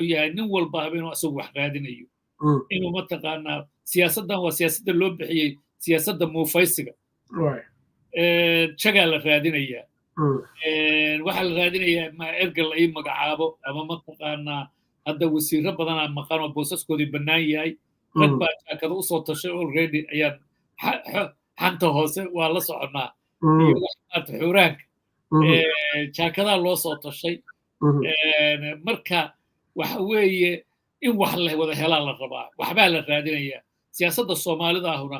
Yahay nin walba haba inuu asagu wax raadinayo, inuu mataqaanaa siyaasaddan waa siyaasadda loo bixiyey siyaasadda muufaysiga. Jagaa la raadinayaa, waxaa la raadinayaa ma ergal la ii magacaabo ama mataqaanaa hadda wasiirro badanaa maqan oo boosaskoodii bannaan yahay. Rag baa jaakado usoo tashay already, ayaan xanta hoose waa la soconnaa iyo maarata xuuraanka jaakadaa loo soo tashay. Marka waxa weeye in wax la wada helaa la rabaa, waxbaa la raadinayaa. Siyaasadda Soomaalida ahuna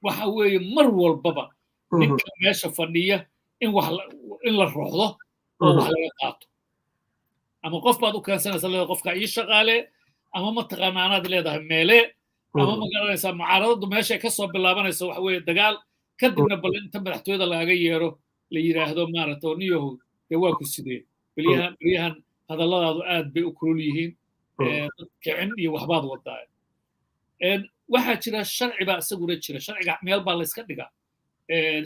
waxa weeye mar walbaba ninka meesha fadhiya in wax in la roxdo oo wax laga qaato, ama qof baad u keensanaysa leedahay qofka ii shaqaalee, ama mataqaana anaad leedahay meelee, ama ma garanaysaa mucaaradadu meeshay ka soo bilaabanaysa waxa weeye dagaal, kadibna bal inta madaxtooyada lagaga yeero la yidhaahdo maaragta niyahow dee waa ku sidee, beryahan beryahan hadalladaadu aad bay u kulul yihiin, dad kicin iyo waxbaad wadaa. Waxaa jira sharci baa isaguna jira, sharciga meel baa layska dhigaa.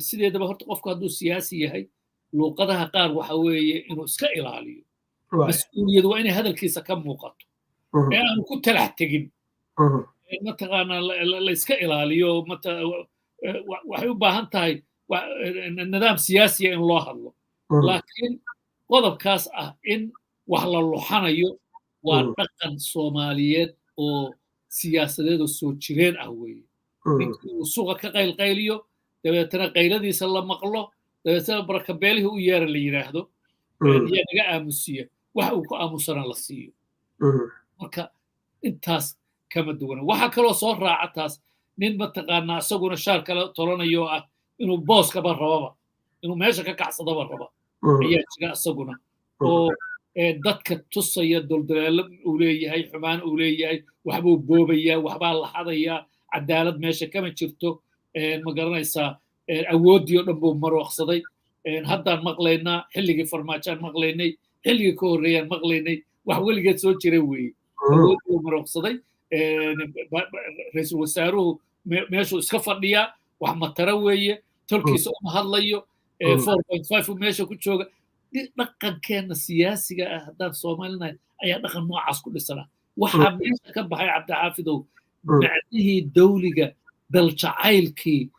Sideedaba horta qofku hadduu siyaasi yahay luuqadaha qaar waxa weeye inuu iska ilaaliyo, mas-uuliyad waa inay hadalkiisa ka muuqato ee aanu ku talax tegin, mataqaanaa la iska ilaaliyo. Waxay u baahan tahay nidaam siyaasiya in loo hadlo, laakiin qodobkaas ah in wax la luxanayo waa dhaqan Soomaaliyeed oo siyaasadeed oo soo jireen ah weeye. Ninkii uu suuqa ka qaylqayliyo, dabeetana qayladiisa la maqlo, dabeetana barakabeelihii u yeera la yidhaahdo, yaa naga aamusiya, wax uu ku aamusana la siiyo. Marka intaas kama duwana. Waxaa kaloo soo raaca taas nin mataqaanaa isaguna shaar kale tolanayo ah inuu booskaba rababa, inuu meesha ka kacsadaba raba ayaa jira isaguna, oo dadka tusaya duldaleelo uu leeyahay, xumaan uu leeyahay, waxbuu boobayaa, waxbaa la xadayaa, cadaalad meesha kama jirto, ma garanaysaa, awooddii oo dhan buu marooqsaday. Haddaan maqlaynaa, xilligii Farmaajaan maqlaynay, xilligii ka horreeyaan maqlaynay, wax weligeed soo jira weeye. Awooddii buu marooqsaday, ra-iisul wasaaruhu meeshuu iska fadhiyaa, wax matara weeye, tolkiisa uma hadlayo, 4.5 meesha ku jooga. Dhaqankeenna siyaasiga ah haddaan Soomaalinahay ayaa dhaqan noocaas ku dhisanaa. Waxaa meesha ka baxay, Cabdixaafidow, macnihii dawliga, daljacaylkii,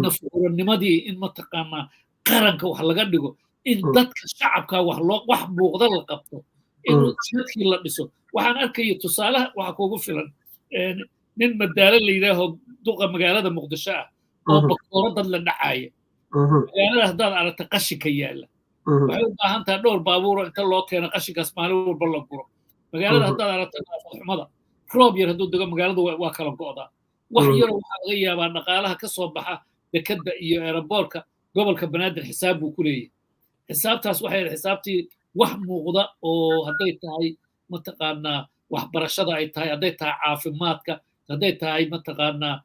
nafuranimadii, in mataqaanaa qaranka wax laga dhigo, in dadka shacabka wax loo wax muuqda la qabto, inuu jidadkii la dhiso. Waxaan arkaya tusaalaha waxa kuugu filan nin Madaalo la yidhaaho, duqa magaalada Muqdisho ah, oo bakooro dad la dhacaya. Magaalada haddaad aragta qashinka yaalla, waxay u baahan tahay dhowr baabuuro inta loo keeno qashinkaas maalin walba la guro. Magaalada haddaad aragta nadaafad, roob yar hadduu dego magaaladu waa kala go'daa. Wax yaroo waxaa laga yaabaa dhaqaalaha ka soo baxa dekadda iyo airportka gobolka Banaadir xisaab buu ku leeyahay. Xisaabtaas waxay xisaabtii wax muuqda oo hadday tahay mataqaanaa waxbarashada ay tahay, hadday tahay caafimaadka, hadday tahay mataqaanaa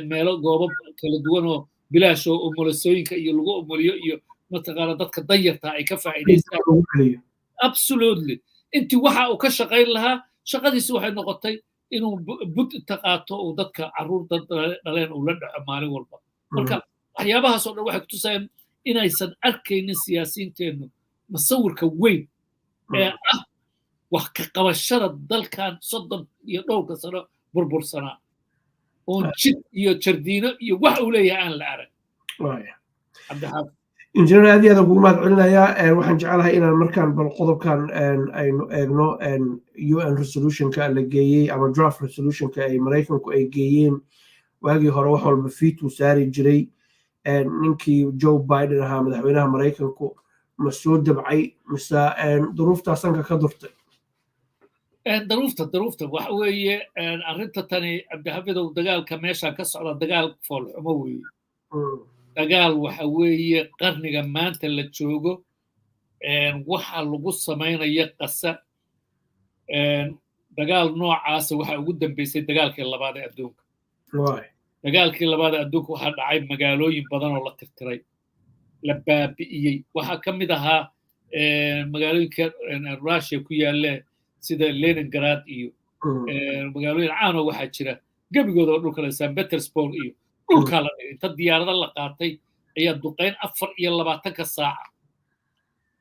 meelo goobo kala duwan oo bilaash oo umulisooyinka iyo lagu umuliyo iyo mataqaanaa dadka danyarta ay ka faa'iidaystaan. Absolutely, intii waxa uu ka shaqayn lahaa, shaqadiisi waxay noqotay inuu bud inta qaato uu dadka carruur dad dhaleen uu la dhaco maalin walba. Marka waxyaabahaas oo dhan waxay kutusayaan inaysan arkaynin siyaasiyiinteennu masawirka weyn ee ah wax ka qabashada dalkan 30 iyo dhowrka sano burbursanaa oon jid iyo jardiino iyo wax uu leeyahay aan la arag. Cabdixaafid. Injineer, aad iyo aad kugu mahad celinayaa. Waxaan jecelahay inaan markaan bal qodobkan aynu eegno UN resolutionka la geeyey ama draft resolutionka ay Maraykanku ay geeyeen. Waagii hore wax walba veto saari jiray ninkii Joe Biden ahaa, madaxweynaha Maraykanku. Ma soo dabcay mise duruuftaa sanka ka durtay? Duruufta waxa weeye arrinta tani, Cabdixafidow, dagaalka meeshan ka socda dagaal foolxumo weeye. Dagaal waxa weeye qarniga maanta la joogo waxa lagu samaynaya Qasa. Dagaal noocaasa waxa ugu dambeysay dagaalkii labaad ee adduunka. Dagaalkii labaad ee adduunka waxaa dhacay magaalooyin badan oo la tirtiray, la baabi'iyey. Waxaa ka mid ahaa magaalooyinka Russia ku yaalle sida Leningrad iyo magaalooyin caano waxaa jira gebigooda oo dhulka la St Petersburg iyo dhulkaa la dhigay. Inta diyaarado la qaatay ayaa duqayn 24-ka saaca,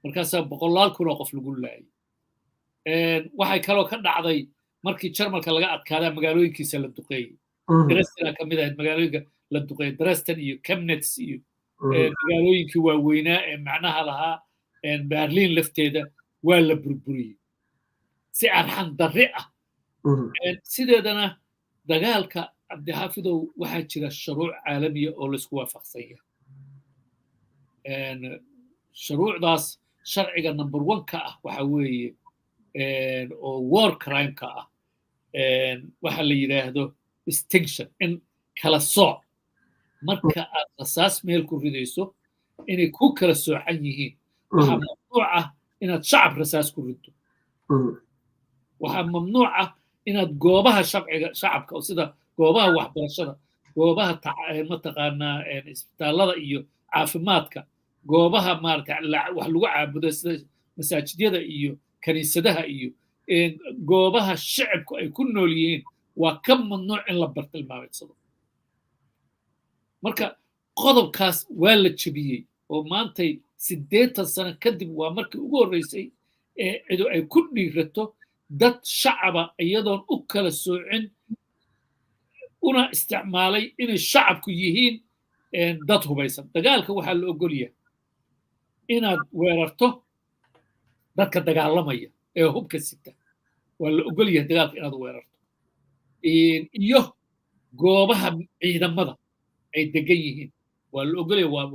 markaasaa boqolaal kun oo qof lagu laayay. Waxay kaloo ka dhacday markii Jarmalka laga adkaadaa magaalooyinkiisa la duqeeyey. Dresden ka mid ahayd magaalooyinka la duqeeyey, Dresden iyo Chemnitz iyo magaalooyinkii waaweynaa ee macnaha lahaa. Berlin lafteeda waa la burburiyey si arxan darri ah. Sideedana dagaalka, Cabdixaafidow, waxaa jira shuruuc caalamiya oo laisku waafaqsan yahay. Shuruucdaas sharciga number one ka ah waxa weeye oo war crime-ka ah waxa la yidhaahdo distinction, in kala sooc. Marka aad rasaas meel ku ridayso, inay ku kala soocan yihiin. Waxaa mamnuuc ah inaad shacab rasaas ku riddo. Waxaa mamnuuc ah inaad goobaha shabciga shacabka, sida goobaha waxbarashada, goobaha mataqaanaa isbitaallada iyo caafimaadka, goobaha maarata wax lagu caabudo sida masaajidyada iyo kaniisadaha iyo goobaha shacabku ay ku nool yihiin, waa ka mamnuuc in la bartilmaameedsado. Marka qodobkaas waa la jebiyey oo maantay 80 sano kadib waa markii ugu horreysay ee cidu ay ku dhiirato dad shacaba, iyadoon u kala soocin, una isticmaalay inay shacabku yihiin dad hubaysan. Dagaalka waxaa la ogol yahay inaad weerarto dadka dagaalamaya ee hubka sita, waa la ogol yahay dagaalka inaad weerarto, iyo goobaha ciidamada ay degan yihiin waa la ogol yahay.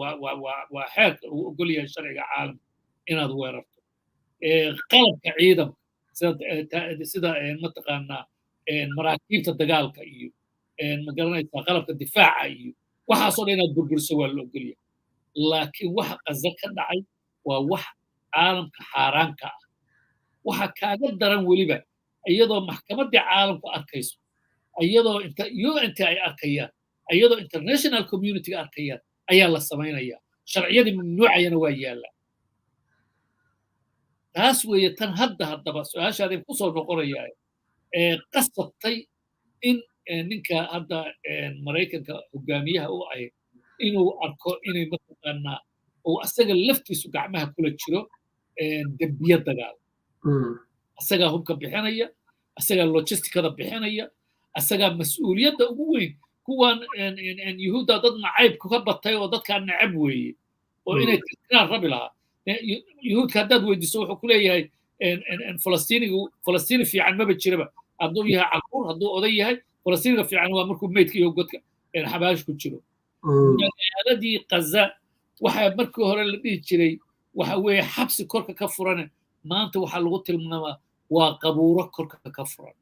Waa xeerka uu ogol yahay sharciga caalamka inaad weerarto qalabka ciidanka, sida mataqaanaa maraakiibta dagaalka iyo, magaranaysaa, qalabka difaaca iyo waxaasoo dhan inaad burburiso waa la ogol yahay. Laakiin waxa Qaza ka dhacay waa wax caalamka xaaraanka ah. Waxa kaaga daran weliba, iyadoo maxkamaddii caalamku arkayso, iyadoo UN ay arkayaan, iyadoo international community-ga arkayaan ayaa la samaynaya. Sharciyadii mamnuucayana waa yaallaa. Taas weeye tan hadda. Haddaba su-aashaadin ku soo noqonayaa ee qasabtay in ninka hadda Maraykanka hogaamiyaha u ahy inuu arko inay mataqaanaa uu asaga laftiisu gacmaha kula jiro dembiye dagaal. Asagaa hubka bixinaya, asagaa logisticada bixinaya, asagaa mas-uuliyadda ugu weyn. Kuwan Yuhuudda dad nacaybku ka batay oo dadkaa necab weeye oo inay tirtiraan rabi lahaa. Yuhuudka haddaad weydiiso, wuxuu ku leeyahay Falastiinigu Falastiini fiican maba jiraba. Hadduu yahay caruur, hadduu oday yahay, Falastiiniga fiican waa markuu meydka iyo godka xabaash ku jiro. Magaaladii Qaza waxaa markii hore la dhihi jiray waxa weeye xabsi korka ka furane, maanta waxaa lagu tilmaamaa waa qabuuro korka ka furan.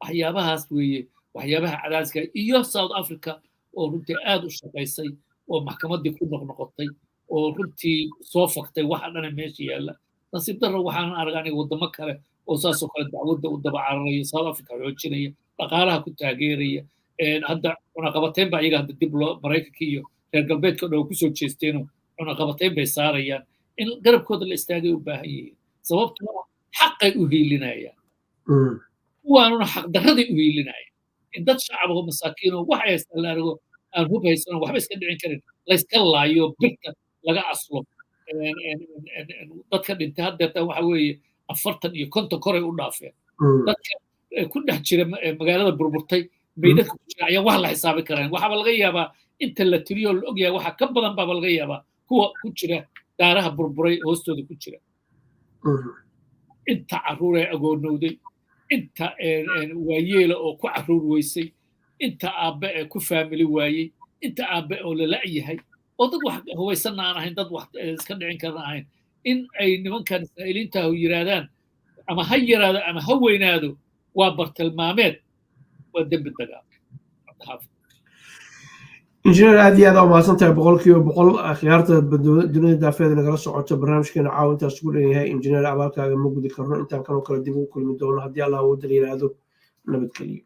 Waxyaabahaas weeye waxyaabaha cadaadiska iyo South Africa oo runtii aad u shaqaysay oo maxkamaddii ku noqnoqotay oo runtii soo faktay waxa dhana meesha yaalla. Nasiib darro, waxaanan arag aniga waddamo kale oo saasoo kale dacwadda u daba cararaya, South Africa xoojinaya, dhaqaalaha ku taageeraya. Hadda cunaqabatayn ba iyaga hadda dib loo Maraykanka iyo reer galbeedka o dhan kusoo jeesteenoo cunaqabatayn bay saarayaan. In garabkooda la istaagay u baahan yihiin, sababtoo ah xaqay u hiilinayaan, kuwaanuna xaqdarraday u hiilinayaan. In dad shacab oo masaakiinoo wax haystaan la arago, aan hub haysanon, waxba iska dhicin karin, layska laayo, birta laga aslo. Dadka dhintay haddeertan waxa weeye 40 iyo 50 koray u dhaafeen. Dadka ku dhex jira magaalada burburtay, meydadka ku jira ayaan wax la xisaabi karayn. Waxaaba laga yaabaa inta la tiriyo la ogyahay waxa ka badan baaba laga yaabaa kuwa ku jira daaraha burburay hoostooda ku jira. Inta carruur ee agoonowday, inta waayeela oo ku carruur weysay, inta aabbe ee ku family waayey, inta aabbe oo la la'yahay, oo dad wax hubaysanna aan ahayn, dad wax iska dhicin karna ahayn, in ay nimankan Israa'iiliintahu yiraahdaan, ama ha yaraado ama ha weynaado, waa bartilmaameed, waa dembi dagaal. Injineer, aad iyo aad aa umahadsan tahay 100%. Akhyaarta dunida daafeeda nagala socoto, barnaamijkeena caawa intaas ugu dhan yahay. Injineer, abaalkaaga ma gudi karno. Intaan kanoo kale dib ugu kulmi doono, haddii Allah awoodda la yidhaahdo, nabadgeliyo.